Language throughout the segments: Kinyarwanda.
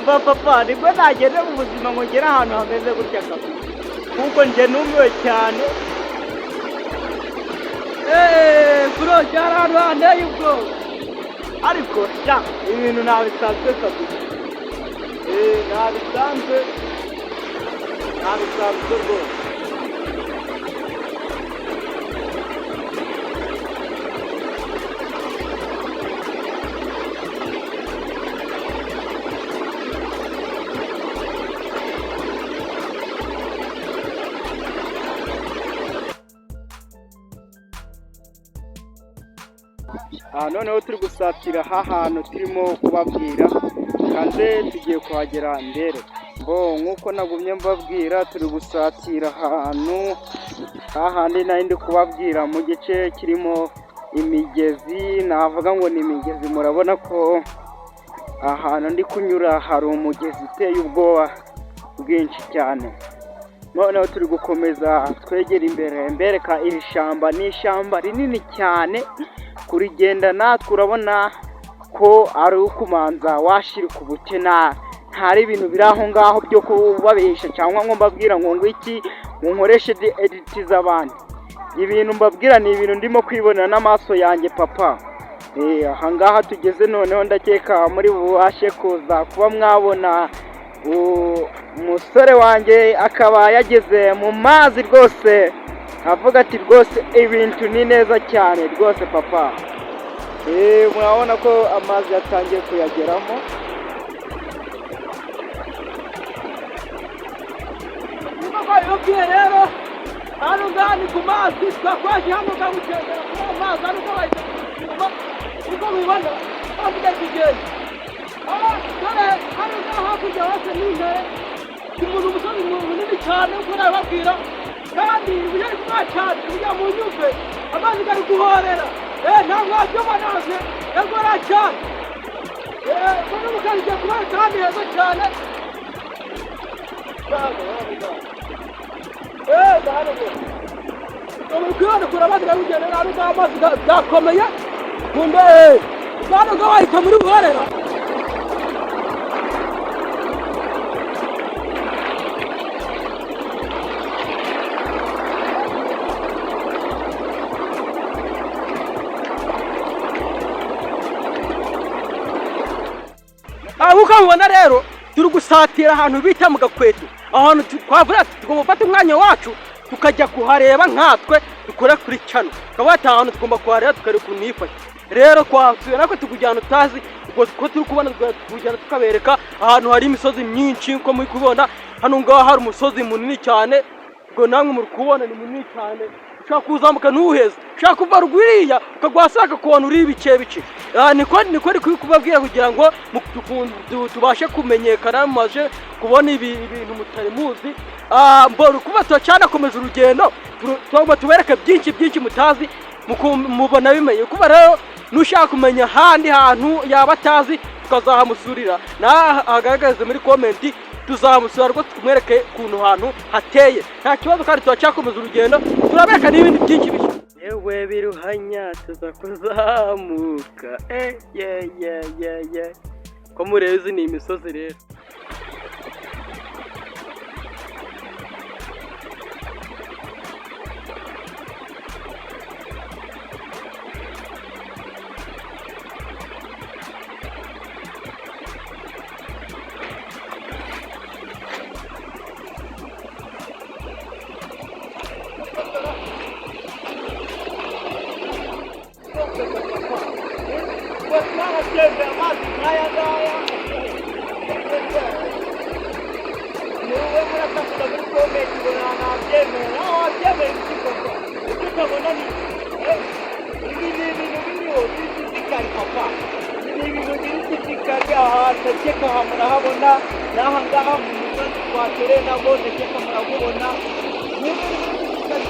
Umva papa, nibwo nageze mu buzima ngo ngere ahantu hameze gutya kabisa, kuko njye numiwe cyane. Eee bro, byari ahantu hanteye ubwoba, ariko sha ibintu ntabisanzwe kabisa. Eee, ntabisanzwe, ntabisanzwe rwose. Aha noneho turi gusatira hantu turimo kubabwira, kandi tugiye kuhagera mbere. Bo nk'uko nagumye mbabwira, turi gusatira ahantu hahandi nari ndi kubabwira, mu gice kirimo imigezi. Navuga ngo ni imigezi. Murabona ko ahantu ndi kunyura hari umugezi uteye ubwoba bwinshi cyane. Noneho turi gukomeza twegera imbere, mbereka iri shyamba. Ni ishyamba rinini cyane, kurigenda natwe urabona ko ari ukumanza washirika ubute. Ntari ibintu biri aho ngaho byo kubabesha cyangwa ngo mbabwira ngo iki, ngo nkoreshe edit z'abandi. Ibintu mbabwira ni ibintu ndimo kwibonera n'amaso yanjye, papa. Aha ngaha tugeze noneho, ndakeka muri bubashe kuza kuba mwabona umusore wanjye akaba yageze mu mazi rwose, avuga ati: "Rwose ibintu ni neza cyane rwose, papa." Murabona ko amazi yatangiye kuyageramo. Nkuko twabibabwiye rero, hano ngaha ni ku mazi. Twakwaje hano ngaha gutembera kuri ayo mazi. Hano ngaha bahita ku, uko mubibona amazi ari kugenda. Dore hano ngaha hakurya hose ni intare, umuntu umusozi munini cyane uko nabibabwira, kandi uburyo ari kunywa cyane kugira mu nyumve amazi ari guhorera. Ntabwo wabyumva naze yagora cyane. Mbona mukarijya kubereka ahandi heza cyane. Hano uri kubibona ukuntu amazi ari kugenda. Hano ngaha amazi gakomeye kunde. Hano ngaha wahita muri buhorera. Nk'uko mubibona rero, turi gusatira ahantu bita mu Gakweto. Aho hantu twavuga ati tugomba gufata umwanya wacu tukajya kuhareba, nkatwe dukora kuri channel, tukaba ati ahantu tugomba kuhareba, tukareba ukuntu hifashe. Rero twasuye natwe tukujyana utazi ubwo ko turi kubona, tukujyana tukabereka ahantu hari imisozi myinshi. Nkuko muri kubibona, hano ngaha hari umusozi munini cyane. Ubwo namwe muri kubona ni munini cyane, ushobora kuwuzamuka ntuheze, ushobora kuva ruguru iriya ukagwa hasi bakakubona uri ibice bice. Niko ndi kubabwira kugira ngo tubashe kumenyekana, mumaze kubona ibi ibintu mutari muzi. Mbona kuba turacyanakomeza urugendo, tugomba tubereke byinshi byinshi mutazi, mubona bimenye. Kuba rero nushaka kumenya ahandi hantu yaba atazi tukazahamusurira, nawe ahagaragaze muri comment, tuzamusura rwose tumwereke ukuntu hantu hateye. Nta kibazo, kandi turacyakomeza urugendo, turabereka n'ibindi byinshi bishya. Yewe biruhanya, tuza kuzamuka. Ye ye ye ye, ko mureba, izi ni imisozi rero. Twaratembeye amazi nk'aya ngaya. Niwe murasakuza muri comment ngo ntabyemera, nawe wabyemera iki koko? Ibyo utabona ni ibi, ni ibintu biriho biri physical, papa, ni ibintu biri physical. Aha ndakeka aha murahabona, n'aha ngaha mu musozi twatereye nabwo ndakeka murabubona. Ni ibintu biri physical.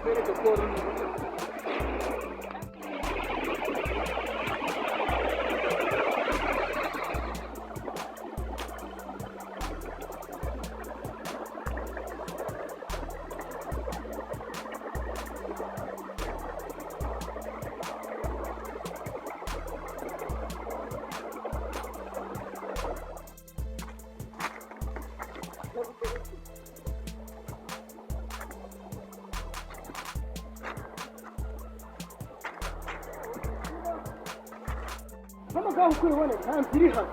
Bereke ko Ngaho uko ubibona, nta nzira ihari.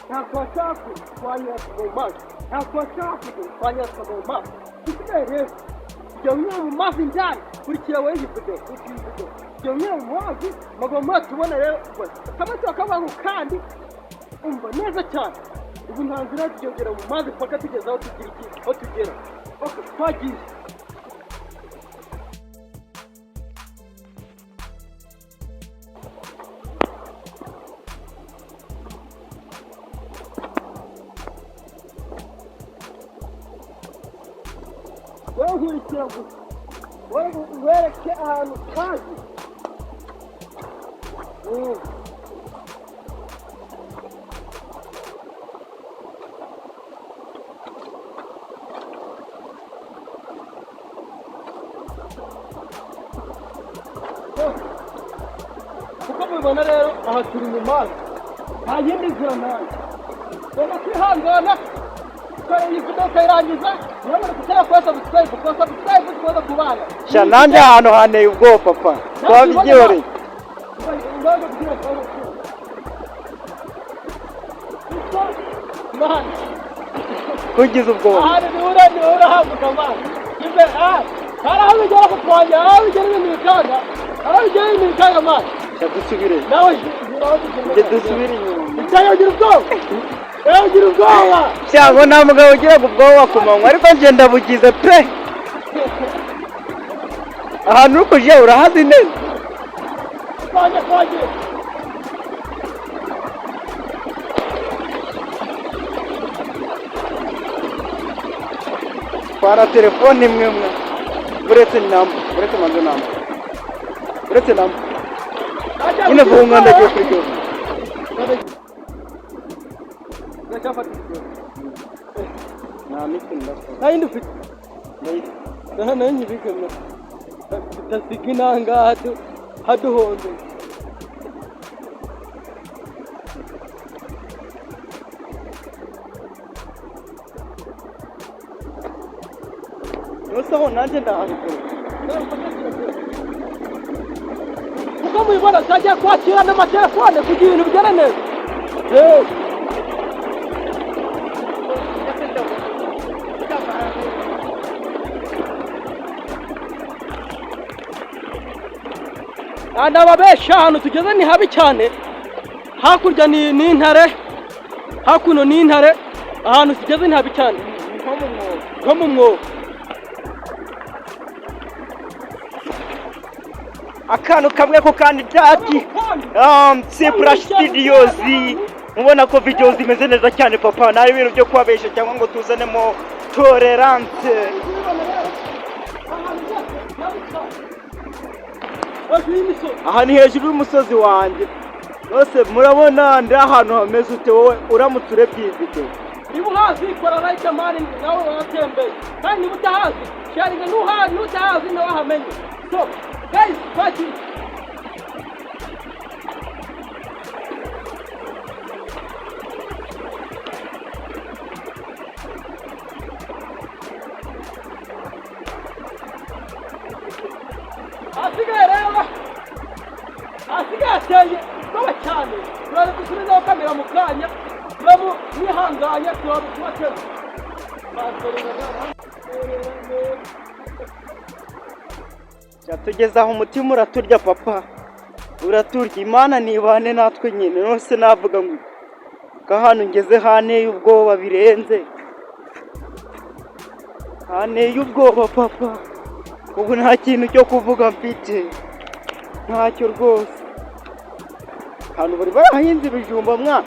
Nta twashaka twanyura tukava mu mazi, nta twashaka twanyura tukava mu mazi. Dusigaye rero tujya unyura mu mazi indani. Kurikira wowe iyi video, kurikira iyi video. Tujya unyura mu mazi magoma tubona rero kamwe tukavuga ngo kandi umva neza cyane. Ubu nta nzira, tugera mu mazi paka tugeze aho tugira iki, aho tugera. Okay, twagiye. Wowe nkurikira gusa, wowe wereke ahantu utazi. Oh. Kuko mubibona rero, aha turi mu mazi, nta yindi nzira ntayo. Tugomba kwihangana tukareba iyi video ukayirangiza. Urabona kutara kora subscribe, kora subscribe, tukaza kubana. Sha, nanjye ahantu hanteye ubwoba, papa, twabyihoreye. Ngaho kugira ngo man. Kugize ubwoba. Ahantu nihura nihura hambuka man. Imbere ah hari aho bigera kutwanya, hari aho bigera ibintu bikanga, hari aho bigera ibintu bikanga man. Sha, dusubire. Nawe. Njye dusubire inyuma. Cyangwa ugira ubwoba, nawe ugira ubwoba. Sha, ngo nta mugabo ugiraga ubwoba ku manywa, ariko njye ndabugize pe. Ahantu uri kujya urahazi neza? Twajya, twagiye. Twara telefone imwe imwe. Uretse namba, uretse manzo namba, uretse namba nyine vuba. Umwana agiye kuri byose. Ndacyafata ikibazo. Nta miti ndafata. Nta yindi ufite? Ndayifite. Naho nayo nyibikemye tudasiga inanga haduhonze. Yose aho nanjye ndahabikora. Kuko mubibona, tugiye kwakira n'amatelefone kugira ibintu bigere neza. Eh. Ndababesha, ahantu tugeze ni habi cyane. Hakurya ni intare, hakuno ni intare. Ahantu tugeze ni habi cyane. Nko mu mwobo. Nko mu mwobo. Akantu kamwe ko kandi dati Splash Studios, mubona ko video zimeze neza cyane, papa. Nta ibintu byo kubabesha cyangwa ngo tuzanemo tolerance. Hejuru y'imisozi. Aha ni hejuru y'umusozi wanjye rwose. Murabona ndi ahantu hameze ute wowe uramutse urebye iyi video? Niba uhazi kora like man, nawe waratembeye. Kandi niba utahazi sharinga, nuhazi n'utahazi nawe ahamenye. So guys, twagiye. Ahasigaye rero, ahasigaye hateye ubwoba cyane. Turaza dusubizaho kamera mu kanya, turamu mwihanganye, turaza kubatema. Tugeze aho umutima uraturya, papa, uraturya. Imana nibane natwe nyine. Nose navuga ngo ko ahantu ngeze hanteye ubwoba birenze, hanteye ubwoba, papa. Ubu nta kintu cyo kuvuga mfite, ntacyo rwose. Ahantu bari barahinze ibijumba mwana,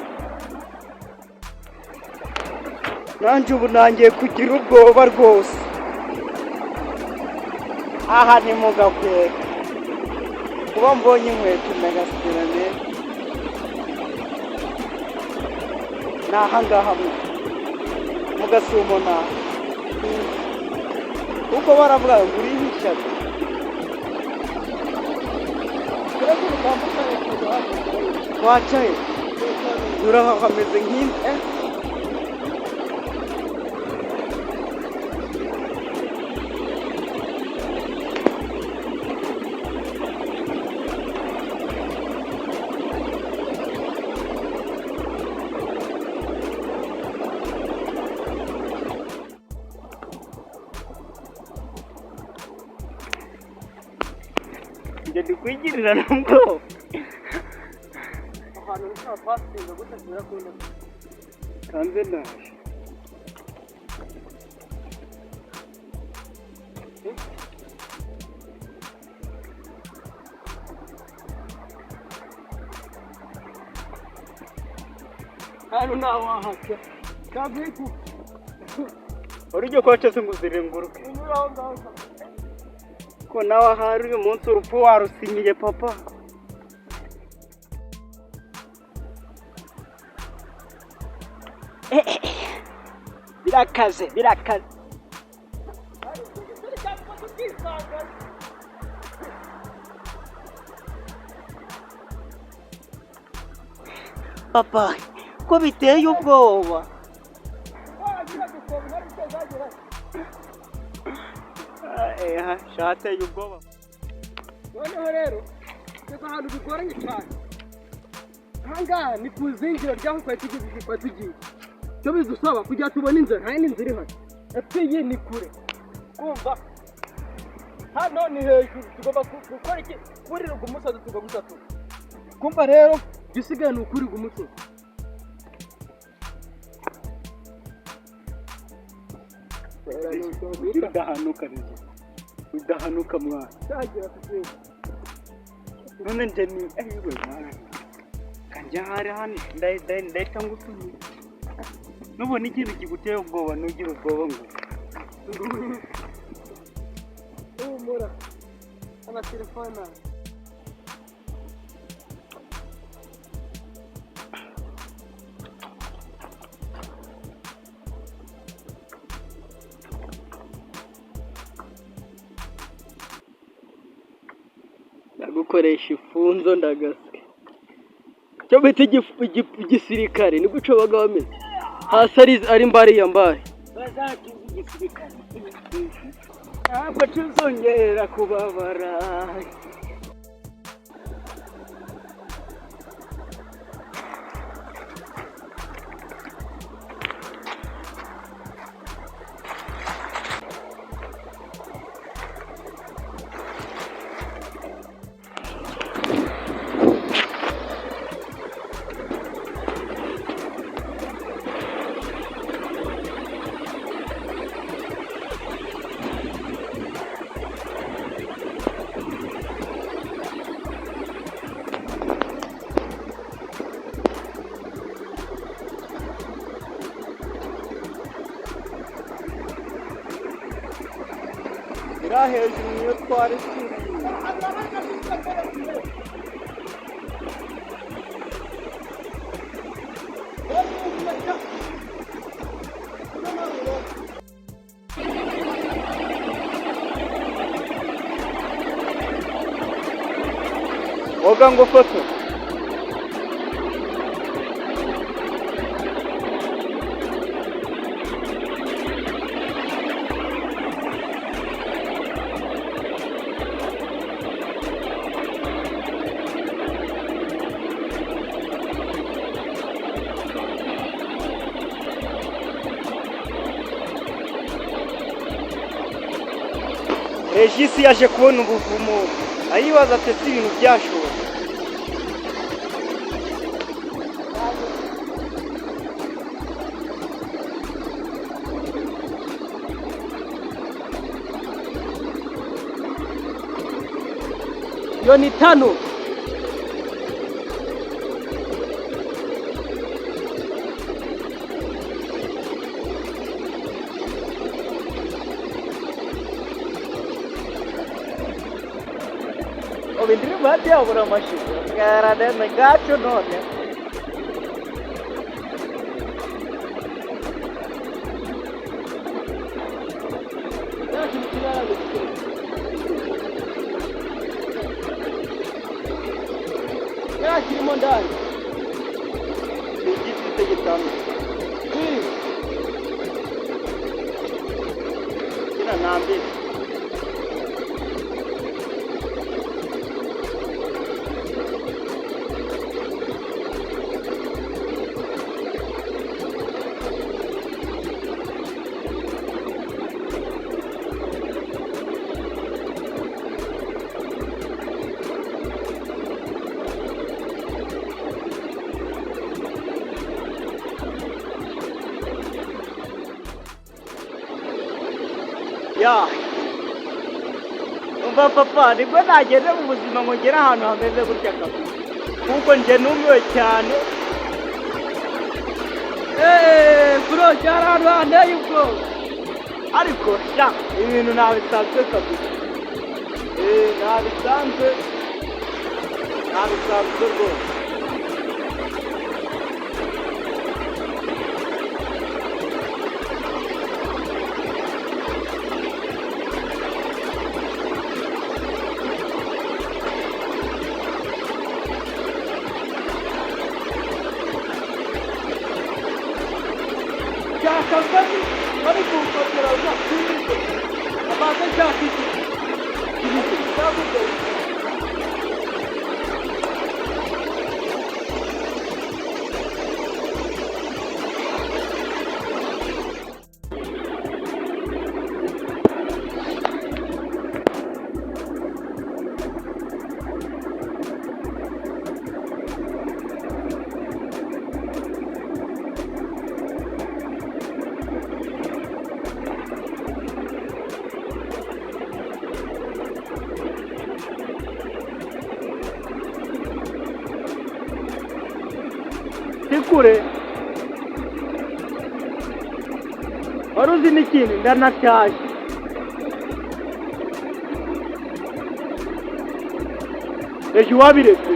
nanjye ubu nangiye kugira ubwoba rwose. Aha ni mu Gakweta. Kuba mbonye inkweto ndagasirane. Ni ahangaha mu Gasumo, naha kuko baravuga ngo uriho ishyaka. Twacaye turaha, hameze nk'inzu. Ndi kwigirira n'ubwoba. Ahantu nshobora kuhasinga gute birakunda? Kanze ndaje. Hano ntawe wahaca kabwiku. Wari ugiye kuhaca se ngo uzirenguruke? Unyura aho ngaho. Ko nawe ahari uyu munsi urupfu warusinyiye, papa. Birakaze, birakaze. Papa, ko biteye ubwoba! Shateye ubwoba. Noneho rero tugeze ahantu bigoranye cyane. Ahangaha ni ku izingiro ry'aho twari tugeze, twari tugiye. Icyo bidusaba kugira tubone inzira, nta yindi nzira ihari epfo, iyi ni kure. Kumva, hano ni hejuru, tugomba gukora iki? Kurirwa umusozi tugagusatura. Kumva rero, igisigaye ni ukurirwa umusozi. Udahanuka rero, udahanuka mwana. Cyagira kuzinga. None nje ni ayiwe mwana, kanjya hari hano ndahita ngutumira. Nubona ikintu kiguteye ubwoba, ntugire ubwoba ngo Humura, amatelefone awe. Ndagukoresha ifunzo, ndagaswe icyo bita igisirikare, ni guco baga bameze hasi ari mbari ya mbari. Bazakiza igisirikare, ntabwo tuzongera kubabara. Iriya hejuru niyo twari turi. Woga ngo foto. Regisi yaje kubona ubuvumo, ayibaza ati: "Ese ibintu byashoboka?" Iyo ni tano. Ubu indirimbo yabura amashusho bwaranene ngacu none. Nta kintu kiri hano gikuru. Kiriya kirimo ndani. Ni igiti se gitambitse? Kino ntambitse. Ya, umva papa, nibwo nageze mu buzima ngo ngere ahantu hameze gutya kabisa, kuko njye numiwe cyane. Eee bro, cyari ahantu hanteye ubwoba. Ariko sha, ibintu ntabisanzwe kabisa. Ntabisanzwe, ntabisanzwe rwose. Nshaka bari bari kumfatira ngo abanza nshaka iki cyabuze. Si kure. Wari uzi n'ikindi? Ndanashaje. Ejo wabiretse.